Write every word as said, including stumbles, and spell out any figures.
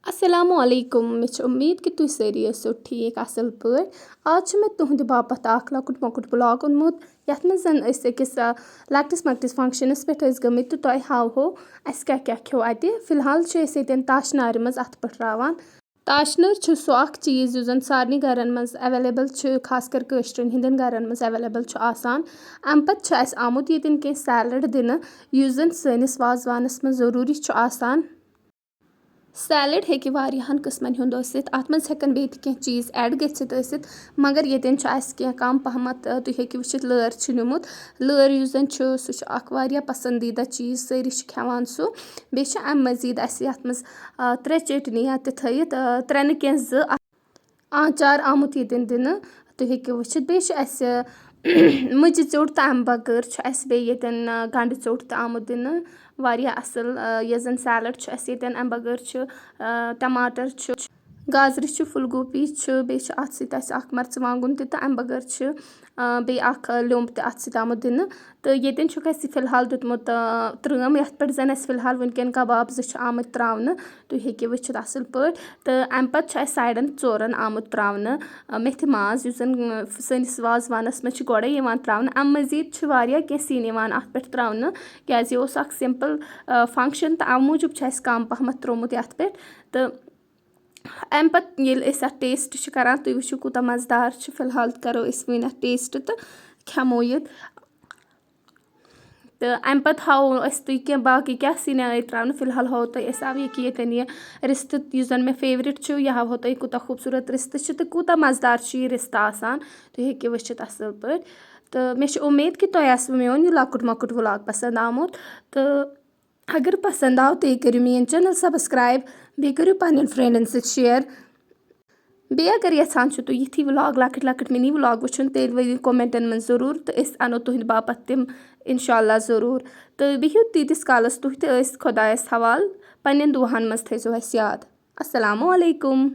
السلام علیکم، مےٚ چھِ اُمید کہِ تُہۍ سٲری ٲسِو ٹھیٖک، اَصٕل پٲٹھۍ۔ آز چھُ مےٚ تُہٕنٛدِ باپَتھ اَکھ لۄکُٹ مۄکُٹ vlog اوٚنمُت، یَتھ منٛز زَن أسۍ أکِس، آ، لۄکٹِس مۄکٹِس functionس پٮ۪ٹھ ٲسۍ گٔمٕتۍ تہٕ تۄہہِ ہاوہو اَسہِ کیٛاہ کیٛاہ کھیوٚو اَتہِ۔ فی الحال چھِ أسۍ ییٚتٮ۪ن تاش نارِ منٛز اَتھٕ پٲٹھۍ راوان۔ تاش نٲر چھُ سُہ اَکھ چیٖز یُس زَن سارنٕے گَرَن منٛز available چھُ، خاص کر کٲشرٮ۪ن ہٕنٛدٮ۪ن گَرَن منٛز available چھُ آسان۔ اَمہِ پَتہٕ چھُ اَسہِ آمُت ییٚتٮ۪ن کینٛہہ salad دِنہٕ، یُس زَن سٲنِس وازوانَس منٛز ضروٗری چھُ آسان۔ Salad ہیٚکہِ واریاہَن قٕسمَن ہُنٛد ٲسِتھ۔ اَتھ منٛز ہٮ۪کَن بیٚیہِ تہِ کینٛہہ چیٖز add گٔژھِتھ ٲسِتھ، مگر ییٚتٮ۪ن چھُ اَسہِ کینٛہہ کَم پَہمَتھ، آ، تُہۍ ہیٚکِو وٕچھِتھ، لٲر چھِ نیوٗمُت۔ لٲر یُس زَن چھُ، سُہ چھُ اَکھ واریاہ پَسنٛدیٖدہ چیٖز، سٲری چھِ کھٮ۪وان سُہ۔ بیٚیہِ چھِ اَمہِ مٔزیٖد اَسہِ یَتھ منٛز، آ، ترٛےٚ چٔٹنی یا تہِ تھٲیِتھ، آ، ترٛےٚ نہٕ کینٛہہ، زٕ۔ آچار آمُت ییٚتٮ۪ن دِنہٕ، تُہۍ ہیٚکِو وٕچھِتھ۔ بیٚیہِ چھُ اَسہِ مُجہِ ژیوٚٹ تہٕ اَمہِ بغٲر چھُ اَسہِ بیٚیہِ ییٚتٮ۪ن، آ، گَنٛڈٕ ژیوٚٹ تہِ آمُت دِنہٕ۔ واریاہ اَصٕل، آ، یۄس زَن salad چھُ اَسہِ ییٚتٮ۪ن، اَمہِ بغٲر چھُ، آ، ٹماٹر چھُ، گازرِ چھُ، پھول گوبی چھُ، بیٚیہِ چھُ اَتھ سۭتۍ اَسہِ اَکھ مَرژٕوانٛگُن تہِ تہٕ اَمہِ بغٲر چھُ، آ، بیٚیہِ اَکھ، آ، لیوٚمب تہِ اَتھ سۭتۍ آمُت دِنہٕ۔ تہٕ ییٚتٮ۪ن چھُکھ اَسہِ فی الحال دیُتمُت، آ، ترٛٲم، یَتھ پٮ۪ٹھ زَن اَسہِ فی الحال وٕنکٮ۪ن کباب زٕ چھِ آمٕتۍ ترٛاونہٕ، تُہۍ ہیٚکِو وٕچھِتھ اَصٕل پٲٹھۍ۔ تہٕ اَمہِ پَتہٕ چھُ اَسہِ sideن ژورَن آمُت ترٛاونہٕ، آ، میتھِ ماز، یُس زَن، آ، سٲنِس وازوانَس منٛز چھِ گۄڈَے یِوان ترٛاونہٕ۔ اَمہِ مٔزیٖد چھِ واریاہ کینٛہہ سِنۍ یِوان اَتھ پٮ۪ٹھ ترٛاونہٕ، کیٛازِ یہِ اوس اَکھ simple، آ، function، تہٕ اَمہِ موٗجوٗب چھُ اَسہِ کَم پَہمَتھ ترٛوومُت یَتھ پٮ۪ٹھ۔ تہٕ اَمہِ پَتہٕ ییٚلہِ أسۍ اَتھ taste چھِ کَران، تُہۍ وٕچھِو کوٗتاہ مَزٕدار چھُ۔ فی الحال کَرو أسۍ وٕنۍ اَتھ taste تہٕ کھٮ۪مو یہِ۔ تہٕ اَمہِ پَتہٕ ہاوو أسۍ تُہۍ کینٛہہ باقٕے کیٛاہ سِنۍ آیہِ ترٛاونہٕ۔ فی الحال ہاوو تۄہہِ أسۍ اَوٕ یہِ کہِ ییٚتٮ۪ن یہِ رِستہٕ، یُس زَن مےٚ favourite چھُ، یہِ ہاوہو تۄہہِ کوٗتاہ خوٗبصوٗرت رِستہٕ چھُ تہٕ کوٗتاہ مَزٕدار چھُ یہِ رِستہٕ آسان، تُہۍ ہیٚکِو وٕچھِتھ اَصٕل پٲٹھۍ۔ تہٕ مےٚ چھِ اُمید کہِ تۄہہِ آسِوٕ میون یہِ لۄکُٹ مۄکُٹ vlog پَسنٛد آمُت۔ تہٕ اگر پَسنٛد آو، تیٚلہِ کٔرِو میٛٲنۍ channel subscribe، بیٚیہِ کٔرِو پنٛنٮ۪ن friendن سۭتۍ share۔ بیٚیہِ اگر یَژھان چھِو تُہۍ یِتھی vlog، لۄکٕٹۍ لۄکٕٹۍ mini vlog وٕچھُن، تیٚلہِ ؤنِو commentن منٛز ضروٗر، تہٕ أسۍ اَنو تُہٕنٛدِ باپَتھ تِم اِنشاء اللہ ضروٗر۔ تہٕ بِہِو تیٖتِس کالَس تُہۍ تہِ أسۍ خۄدایَس حوالہٕ، پنٛنٮ۪ن دُعاہَن منٛز تھٲیزیو اَسہِ یاد۔ السلام علیکم۔